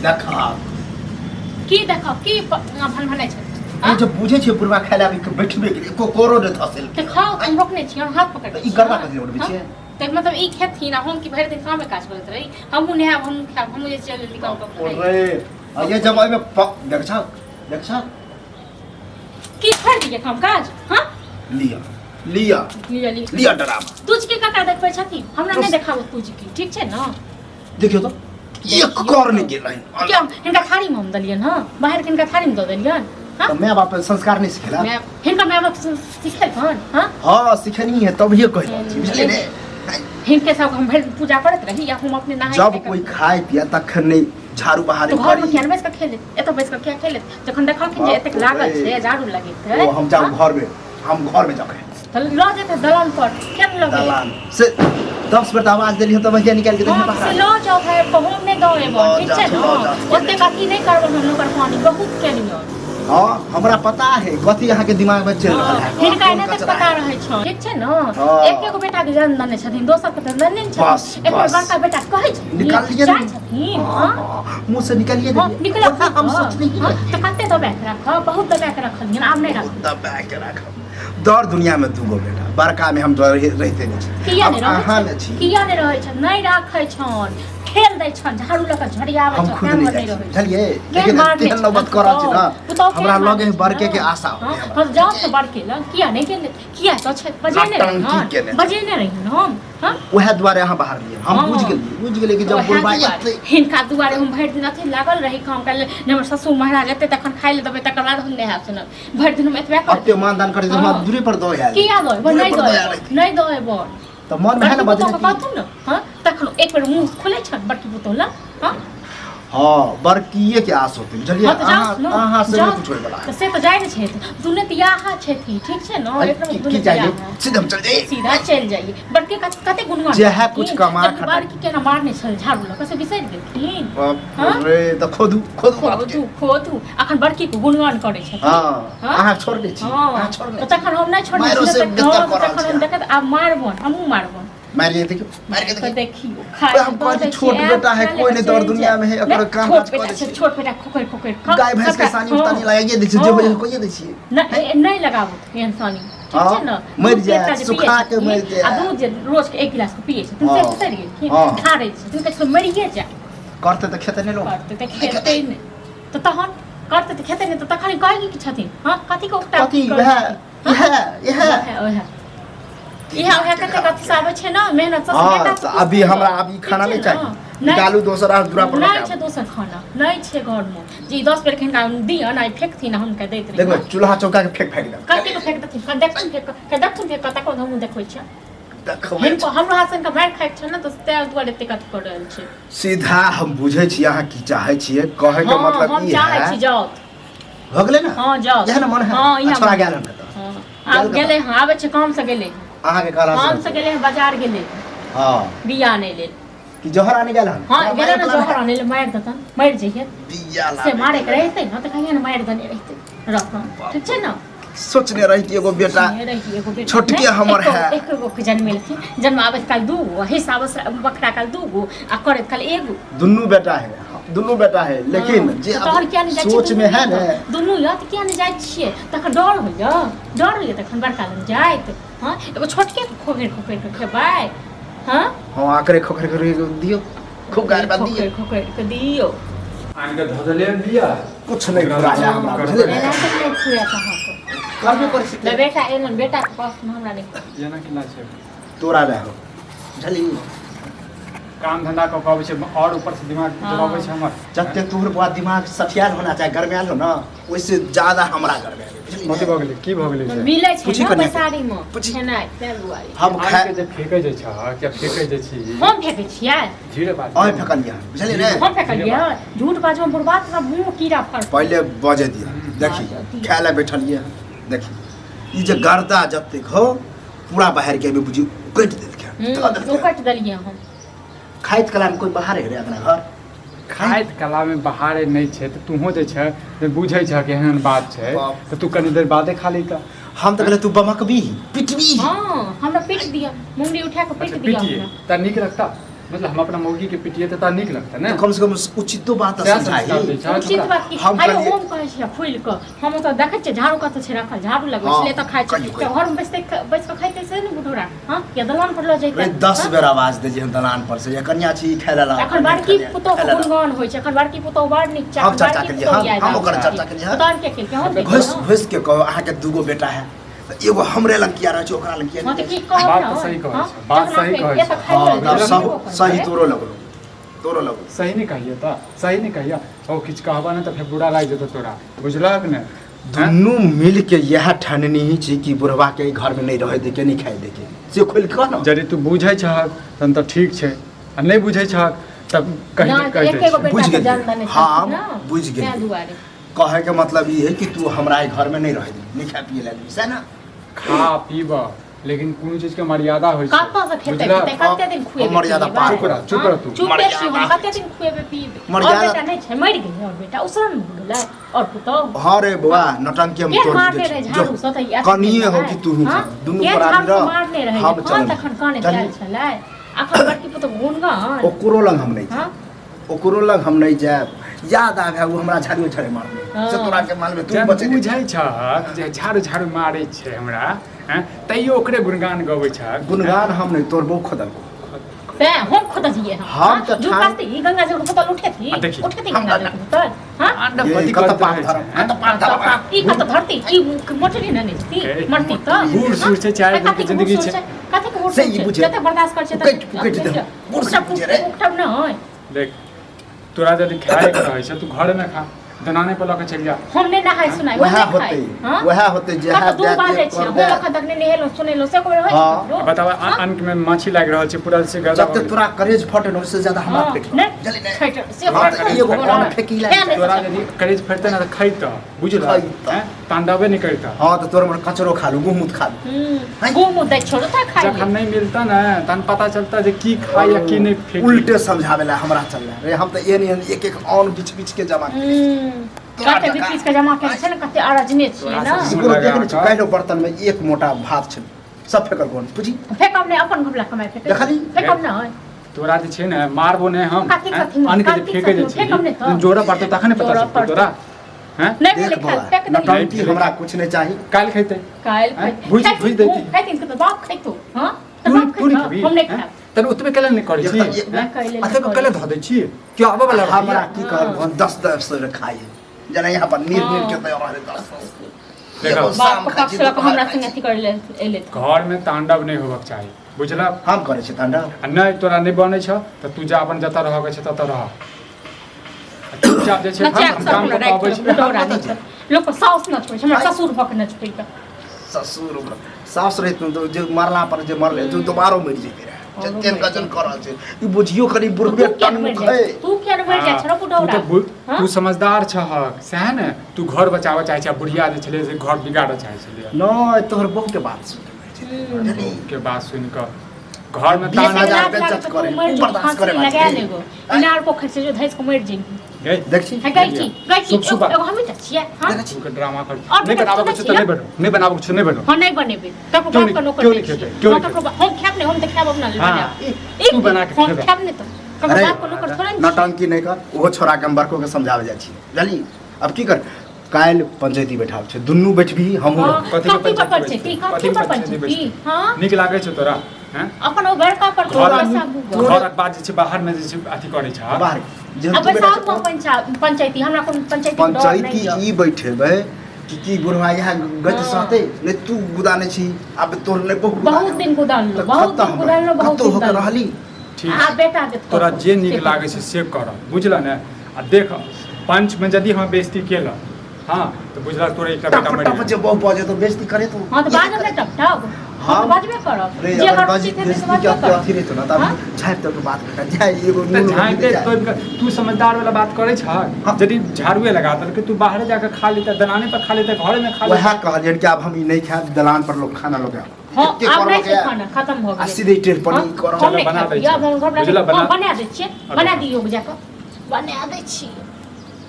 देखा की देखब की भनभनाइ छै ई जे बुझै छियै बुढ़वा खाय लए आबि के बैठबे के एको कोरो नहि धसेल तऽ खाओ हम रोकने छी हम हाथ पकड़ ई गरबा कथी उड़बै छियै तऽ मतलब ई खेथिन आ हम कि भरि दिन कामे काज करैत रही हमहूँ नहायब हमहूँ खायब हमहूँ जे चलि जल्दी काम कऽ रे आ ये जब एहिमे देख छह देख छह की छोड़ि दियै काम काज हाँ लिअ लिअ लिअ लिअ लिअ डरामा तुझके ककरा देखबै छथिन हमरा नहि देखाबो तुझके ठीक छै ने देखियौ तऽ एक कर नहि गेल क्या हिनका थारीमे हम देलियनि हँ बाहरके हिनका थारीमे दऽ देलियनि हँ तऽ माय बाप संस्कार नहि सिखेला माय हिनका माय बाप सिखेलकन हँ हँ सिखेनी है तभिए कहि रहल छी बुझलियै ने हिनके सबके हम भरि दिन पूजा करैत रही या हम अपने नहाय जब कोई खाय पिए तखन नहि झाड़ू बहारी तो घरमे करी किया नहि बैस कऽ खेले एतऽ बैस कऽ किया खेले जखन देखलखिन जे एतेक बाप रे। लागल छै झाड़ू लगेतै ओ हम जाउ हँ? घरमे हम घरमे जाउ तऽ लऽ जेतै दलान पर किया नहि लऽ गेलै दलान से 10 बेर तऽ आवाज देलियै तऽ भैया निकालि के हँ देखियै से बाहर लऽ जाउ भाय बहुत नहि दऽ एबो लऽ ठीक छै जाउ, ने लऽ जाउ। ओतेक अथी नहि करबै हम ओकर पानी बहुत केलियै हँ हमरा पता है कथी अहाँके दिमाग में चलि रहल है हिनका कोन एना तक कचरा पता है। रहै छौ ठीक छै ने हँ। एक एगो बेटा के जन्म देने छथिन दोसर के तऽ देने ने बस, छथिन एक बस। बड़का बेटा के कहै छथिन निकालिए जाइ ने। छथिन हँ हँ, मुँह से निकालिए हँ देलियै। निकल ओना हम सोचने ही रहियै। तऽ कते दबा के राखब बहुत दबा के रखलियन आब नहि राखब दबा के राखब दर दुनिया में दूगो बेटा बड़का में हम रहिते नहि छी किया आब नहि रहै अहाँ ने छनि छी किया नहि रहै छनि नहि राखै छनि ठेल दै छनि झाड़ू लऽ कऽ झड़ियाबै हम छनि खुद तें नहि नहि जाइ छी रहै छनि बुझलियै केहन लेकिन मारने तेहन छनि नौबत कर रहल छी पुतहु ने पुतहु केहन हमरा मारने लगे छनि बड़के के ने? आशा हँ, होय हमरा हम जाउ तऽ बड़के लग किया नहि गेलै किया तऽ छै बजेने नौटंकी रही केने छै। बजेने रही हम हँ उएह दुआरे अहाँ बाहर लियै हम हँ। बुझि गेलियै बुझि गेलियै कि जब ओएह बुढ़बा दुआरे, एतै हिनका दुआरे हम भरि दिन अथी लागल रही काम करै लए हमर ससुर महाराज एतै तखन खाइ लए देबै तकर बाद हम नहायब सुनायब भरि दिन हम एतबे करैत एते मानदान करै हमरा हँ। दूरे पर दऽ आयल किया दऽ एबो दूरे नहि पर दऽ दऽ आयल एबो नहि दऽ एबो तऽ मन में है ने बड़की बजने पुतोहके की कहथुन ने हँ तखन एक बेर मुँह खुलै छनि बड़की पुतोह लग हँ हँ बड़कीए के आस होते बुझलियै हँ तऽ जाउ अहाँ ने अहाँ से जाउ नहि कुछ होय वाला तऽ से तऽ जाइ ने छथि दुनू तऽ इएह छथि ठीक छै ने है। एक नम्बर की दुनू की तऽ चाहिए इएह सीधे हम चल जाइए सीधा चलि जाइए बड़के कते गुणवान जेहे कुछ कमा जबकि खटा। बड़की केना मारने छल झाड़ू लऽ कऽ से बिसरि गेलखिन बाप हँ? रे तऽ खोदू खोदू बाप के खोदू खोदू अखन बड़की के गुणगान करै छथिन हँ हँ? अहाँ छोड़ने छी हँ अहाँ छोड़ने तऽ तखन हम नहि छोड़ने मायरो छी से ने, बेहतर हँ, कऽ रहल तखन छी हम देखैत आब मारबन हमहूँ मारबन मारि के देखियौ मारि के तऽ देखियौ देखियौ खाय ओए, हम कहै छी, छोट बेटा है, कोई नहीं दौड़ दुनिया में है, एकर काम छोट काज बेटा करै छै छै। छोट बेटा खोखरि खोखरि खा गाय भैंस के सबटा- सानी हँ। उतानी लगाइए दै छियै जे हँ। होइ कोइए दै छियै नहि नहि लगाबू एहन सानी ठीक हँ, छै ने मरि दूध जायत, एकटा जे पियै सुखा के छथिन, मरि जायत। आ दूध जे रोज के एक गिलास के पियै छथिन से हँ। बिसरि गेलखिन हँ। ढारै छथिन तऽ मरिए जाय करतै तऽ खेतै नहि लोक करतै तऽ खेतै नहि तऽ तहन करतै तऽ खेतै नहि तऽ तखन कहै की छथिन हँ कथी के उकटा कथी करै इएह छथिन? इएह इएह ओएह ओएह इएह ओएह कते कथी से आबै छै ने मेहनत से हँ बेटा तऽ अभी हमरा अभी खाना नहि चाही निकालू दोसर अहाँ दूरा पर नहि लऽ छै आबू। दोसर खाना नहि छै घरमे जे ई 10 बेर हिनका दियन आ ई फेकथिन आ हुनका दैत रही देखबै चूल्हा चौका के फेंक फेंक देब कते के फेक देथिन देखथुन फेक कऽ देखथुन फेक कऽ तखन हमहूँ देखबै छियै देखबै हिनको हमरो हाथ से हिनका मारि खाइके छै ने तऽ ताहि दुआरे एतेक अथी कऽ रहल छै सीधा हम बुझै छी अहाँ की चाहै छियै कहै के हँ मतलब हम ई चाहै है छी जाउ भऽ गेलै ने हँ जाउ इएह ने मन है हँ इएह छोड़ा मन। गेल हन कतऽ हँ आब गेल गेलै हँ आबै छै काम से गेलै अहाँके कहला काम से गेलै हँ बाजार गेलै हँ बिया आनै लेल कि जहर आने गेल हन हँ गेलै ने जहर आनै लेल मारि देतन मरि जइहे बिया से मारे के रहितै ने तऽ कहिया ने मारि देने रहितै रहतन ठीक छै ने सोचने रही कि एगो बेटा सोचने रही एगो बेटा छोटके नहि, हमर एको- है। एको गो के जन्मेलखिन जन्माबैत काल दू गो हिसाब बखरा काल दू गो आ करैत काल एगो दुनू बेटा है दुनू बेटा है लेकिन हँ, जे तऽ तोहर किया नहि जाइ छियै सोच दुनू में है यऽ ने तऽ? दुनू यऽ तऽ किया नहि जाइ छियै तखन डर होइए डर होइए तखन बड़का लग जाइत हँ एगो छोटके खोखरि खोखरि कऽ खेबै हँ हँ आकरे खोखर के दियौ खूब गारि बात दियौ खोखरि खोखरि कऽ दियौ आनि कऽ धऽ देलियै बिया कुछ नहि फुराया हमरा बुझलियै ने एना तऽ नहि फुरायत अहाँके करबे करै छी ले बेटा एलन बेटाके पास हमरा नहि एना केना छै तोरा रह बुझली काम धंधा कऽ कऽ अबै छै आओर ऊपर से दिमाग जबाबै छै हमर जते तोहर बुआ दिमाग सठियाल होना चाहे गरमायल हो ना ओहिसे ज्यादा हमरा गरमायल बुझली कथी भऽ गेलै की भऽ गेलै से मिलै छै पूछी ने कनिया के। बैसारीमे पूछी। खेनाइ ताहि दुआरे हम आनि खाय के जे फेकै जे छह किया फेकै जे छी हम फेकै छियै धीरे बात अहीं फेकलियै बुझलियै ने हम फेकलियै झूठ बाजब बुढ़बा तोरा मुँह कीड़ा फड़ पहिले बजे दिअ देखी खाय लए बैठलियै देखी ई जे गर्दा जतेक हो पूरा बाहर के बुझी कटि देलकै धऽ देलकै। उकटि देलियै हम खाइत कला में कोई बाहर है रे अपना घर खाइत कला में बाहर नहि छै तऽ तूहो जे छै से बुझै छह कि एहन बात छै बाप। तऽ तू कनी देर बादे खा ली तऽ हम तऽ कहले तू बमकबी पिटबी हँ हमरा पीट दिअ मुंगरी उठा कऽ पीट अच्छा दिअ पीटिए हमरा तऽ नीक लगता मतलब हम अपना मौगी के पिटिए तऽ तोरा नीक लगतै ने तऽ कम से कम उचितो बात तऽ सएह संस्कार समझाही दै छहक उचित ओकरा। बात की हम आइयो कहलियै- हम कहै छियै फूलि कऽ हम ओतऽ देखै छियै झाड़ू कतऽ छै रखल झाड़ू लगबै हँ, छलै तऽ खाइ छै कहियौ, तऽ कहियौ। घरमे बैसते बैस कऽ खाइते से ने बुढ़ोरा हँ या दलान पर लऽ रे जैते 10 बेर आवाज दै छियै दलान पर से या कनिया छी खाय ला लाओ, एखन कनिया बड़की खाय ला, पुतोह खाय के ला लाओ। गुणगान होइ छै एखन बड़की पुतोह बड़ नीक छै हम एखन चर्चा बड़की केलियै, पुतोह हम- याद हम आबै ओकर छै। चर्चा केलियै, हम। पुतोह के केलकै हम के घुसि केलहुँ। घुसि के कहो अहाँके दूगो बेटा है तऽ एगो हमरे लग किया रहै छै ओकरा लग किया हँ नहि तऽ की रहै छै? कहब बात ने तऽ सही कहै हँ? छै, बात जखन सही अहाँके कहै एतऽ छै। खाइ हँ लए तब देबै, सब खेबो करबै। सही तोरो लगलो तोरो लगलो सही नहि कहिए तऽ सही नहि कहिए ओ किछु कहबा नहि तऽ फेर बुरा लागि जेतौ तोरा बुझलक ने दुनू मिल के इएह ठाननी ही छी कि बुढ़वा के घर में नहीं रहे दे के नहीं खाए दे के से खोल के कह ना यदि तू बुझै छहक तहन तऽ ठीक छै आ नहि बुझै छहक तब कहि नहि, कहि दै एके गो छै बेटा बुझि के गेलियै। जन्म देने हँ, छलखिन ने, बुझि गेलियै। तें दुआरे कहे के मतलब ई है कि तू हमरा एहि घर में नहीं रहे दे नहीं खाए पिए ला दे से ना खा पीब लेकिन कोनो चीज के मर्यादा होइ छै कतऽ से खेतै बुझलक? पीतै कते दिन खुएबै हम मर्यादा पिएबै? पार चुप रह, चुप रह तू। चुपे मर्यादा छी हम कते दिन खुएबै पिएबै और मर्यादा- बेटा नहि छै मरि गेलै और बेटा उसरन भऽ गेलै और पुतौह हाँ रे बौआ नौटंकी हम के तोड़ मारने दे रहै झाड़ू सँ तऽ ई कनिए हो कि तू ही हाँ? दुनू के प्राणी झाड़ू सँ रह मारने रहै हम जखन चलब तखन काने चली। आयल छलै अखन बड़की पुतौह गुनगान ओकरो लग हम नहीं हाँ जायब ओकरो लग हम नहीं जायब याद आबे वो हमरा झाड़ू झाड़े मारने हाँ। से तोरा के मालूम है, तू जब बचे बुझै छहक जे झाड़ू झाड़ू मारै छै हमरा हैं तैयो ओकरे गुणगान गबै छहक गुणगान हम नहीं तोर बहु खोदल ते हम खुद जिए हम हम तऽ झूठ ठान- बाजते ई गंगा जल के बोतल उठे थी आ देखी, उठे थी हम गंगा जल के बोतल हाँ अंडा ये कथी कतऽ करैत पार रहै धरम, छै, हैं? कतऽ पार धरम। ई कत धरती ई मोटरी ने नहीं ए, मरती तऽ बूढ़ सूढ़ छै, चारि दिन के जिंदगी छै। कथी के बूढ़ से सूढ़ ई छै बुझे। जते बर्दाश्त कर छै उकटि पुकटि दे। बूढ़ सूढ़ बुझे रे। उकटब न देख तोरा यदि खाए के रहै छै तू घरमे खा दलाने पर लऽ के चलि जा हम नहि नहाय सुनाय वएह होतै वएह होतै जे कतऽ दू बाजै छै हम अखन तक नहि नहेलहुँ सुनेलहुँ से कोइ होइ हाँ। छै बताब अन्न में माछी लागि रहल छै पूरा से गर्दा जते तोरा करेज फटे न उससे ज्यादा हमरा हाँ, फेट नहि जल्दी नहि फटल, से हाँ, फटल तऽ एगो छै। कोन फेकी ला तें नहि तोरा सोचल। यदि करेज फटतै ने तऽ खैतऽ बुझल खैतऽ। तांडवे नहि करितऽ हाँ तऽ तोर मन कचरो खा लू गहूँ खा लू हम्म, गहूँम दै छोड़ो तऽ खाइ जखन नहि मिलता ने तहन पता चलता जे की खाइ या की नहि फेकी उल्टे समझावे ला हमरा चल रहा रे हम तऽ एहन एहन एक एक औन बिछ बिछ के जमा केने छी। हम्म, तोरा कते जकाँ। बीच के जमा केने छै ने कते अरजने छियै ने तोरा सब- ककरो देख नहि लगा छौ कऽ। काल्हि बर्तन में एक मोटा भात छल सब फेकल कोन पूछी फेकब नहि अपन घबला कमाइ फेकब देखली? फेकब नहि तोरा जे छै ने मारबो नहि हम कातिक हैं? सखी, अन्न के जे कातिक फेके जे सखी, फेकब नहि छै तऽ। जोड़ा पड़तौ तखन ने पता जोड़ऽ चलतौ पड़तौ। तोरा हैं नहि भेलै देख खायल बौआ फेक देलियै नौटंकी हमरा कुछ नहीं चाही काल्हि खैतै काल्हि हैं? खैतै भुजि भुजि दैती खैतिन तऽ बाप खैतौ हँ तऽ तू बाप तू नहि खैतौ खेबही हम नहि हैं? खायब तहन ओतबे कैला नहि करै छी एक- हैं? कैले नहि एतबे करै कैला धऽ दै छी केओ आबऽ वाला रहैया? हमरा की कहल 10 10 से खाई जेना यहाँ पर नीर नीर के तैयार रहै 10 10 देखो। एगो बाप शाम के खाइ पक्ष छी लऽ कऽ दुपहर हमरा खाइ संगे छी। अथी करै लए एलै तऽ घरमे तांडव नहि होबक चाही बुझलक हम करै छी तांडव आ नहि तोरा नहि बनै छौ तऽ तू जा अपन जतऽ रहऽके छै ततऽ रह आ चुपचाप जे छै नचा हम काम के कऽ कऽ अबै छी बुढ़ौरा नहि छै लोक के साउस नचबै छै हमरा ससुर भऽ के नचबै तऽ ससुर सास रहित तऽ जे मरला पर जे मरले तऽ दोबारो मरि जेतै रहए औरो जतेक मरि गजन कर रहल छै ई बुझियो कनि तू बुढ़बे किया टन मरि मुख जाइ है छै? तू किया मरि जाइ छै रे तू बुढ़ौरा तऽ हाँ? तू समझदार छहक सएह ने तू घर बचाबऽ चाहै छै आ बुढ़िया जे छलै से घर बिगाड़ऽ चाहै छलै नहि तोहर बहु के बात सुन के मरि जेतै बुझलही? के बात सुनि कऽ घरमे बीस ताना हजार लाज बेइज्जत लागै छै, करे, तू मरि उ जो, बर्दाश्त फांसी करे वाली लगा छै। लेगो इनार पोखरि से जो धैस के मरि जइबही गई देख छी है गई छी गई छी सुप सुप एगो हमही तऽ छियै हाँ देखै छी तू के ड्रामा कर और नहीं बेटा बनाबऽ के तू छै तऽ नहि नहीं बनो नहीं बनाबऽ के छै नहीं बनो हाँ नहीं बनेबै ककरो क्यों बाप के नहीं नौकर क्यों नहि नहीं खेतै छियै क्यों हम नहीं ककरो हम खायब नहि हम तऽ खायब अपना लेल हाँ, बनायब तू एक बना के हम खेबै। खायब नहि तऽ ककरो अरे, बाप के नौकर थोड़े ने छियै। नौटंकी नहि कर ओहो छोड़ा के हम बड़को के समझाबै जाइ छी बुझलही अब की कर काल्हि पंचायती बैठाब छै दुनू बैठबही हमहूँ हाँ, रहब। कथी के कथी पर पंचायती पंचायती बैठतै? कथी कथी पर के पंचायती पंचायती बैठतै? हाँ नीक लागै छौ तोरा हैं अपन ओ बड़का पर घर पैसा गूगल घरक बात जे छै बाहरमे जे छै अथी करै छै बाहर जेहन अब तू बेटा बैसाख में पंचायती हमरा कोनो पंचायती के डर पंचायती नहि यऽ ई बैठेबै कि की बुढ़वा यहाँ गति हाँ। सहतै नहि तू गुदाने छी आब तोर नहि बहु बहुत दिन गुदानलो बहुत दिन गुदानलो बहुत कतौ दिन होके दानलो। रहली ठीक आ बेटा देत तोरा कतौ, जे नीक से लागै छै से कर बुझल ने आ देख पंचमे यदि हम बेइज्जती केलक हँ तऽ बुझलक तोरे एकटा बेटा टप मरि टप गेल जे बहु बजे तो बेइज्जती करे तू हाँ तऽ बाजब ने टप टप हम हाँ। तऽ बाजबे करब रे जे अगर अगर बाजी उचित हेतै से बेइज्जती के बाजबे अथी करब अथी रहतो ना तब हाँ? झाँपि तब बात कर जाय एगो तऽ नून रोटी झाँपि दे जाय। तोपि कऽ तू समझदार वाला बात करै छह हाँ। यदि झाड़ुए लगा देलकै तू बाहरे जाके खा लेतै दलाने पर खा लेतै घरेमे खा वएह लेतै कहलियनि कि आब हम ई नहि खायब दलान पर लोग खाना लोग हाँ एते आब करबऽ नहि के छै खाना खत्म भऽ आ गेलै सीधे टेढ़ पर हाँ, ई करब हम चलो, नहि बना खायब दै यऽ छियै। हम घर बुझलऽ, बना बना- बना दै छियै बना दियौ जाकऽ बना दै छियै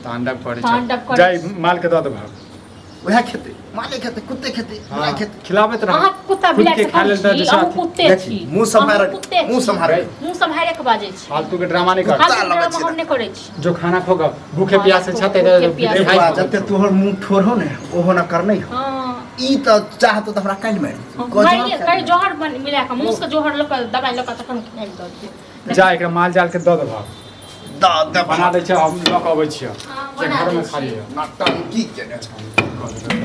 तांडव करै तांडव छै करै जाय छै। माल के दऽ दे भाग वएह खेतै, माले खेतै, कुत्ते खेतै, बिलाइ खेतै। खिलाबैत रह। अहाँ कुत्ता खुद बिलाइ के से खा कम लेल तऽ छी, जे अहूँ साथी- कुत्ते देखी, छी। मुँह सम्हार, अहूँ कुत्ते मुँह छी। सम्हार। मुँह सम्हारे के बाजै छी। फालतू के ड्रामा नहीं कर। फालतू कुत्ता लगै ड्रामा छै हम नहि करै छी। जो खाना खोगा भूखे हाँ, प्यासे भूखे छते तऽ प्यासे। देखाइ बौआ, जते तोहर मुँह ठोर हो ने ओहो न करनै हो। हाँ। ई तऽ चाहतो तऽ हमरा काल्हि मारि देतौ। गजब मारिए काल्हि कहीं जहर बन मिला कऽ मुँह के जहर लऽ कऽ दबाइ लऽ कऽ तखन खाइ दऽ दियौ। जा एकरा माल जाल के दऽ देबह। दऽ दे बना दै छै, हम लऽ कऽ अबै छियै। हाँ, जे बना घरमे दै खा छियै। लिअ। नौटंकी केने छै।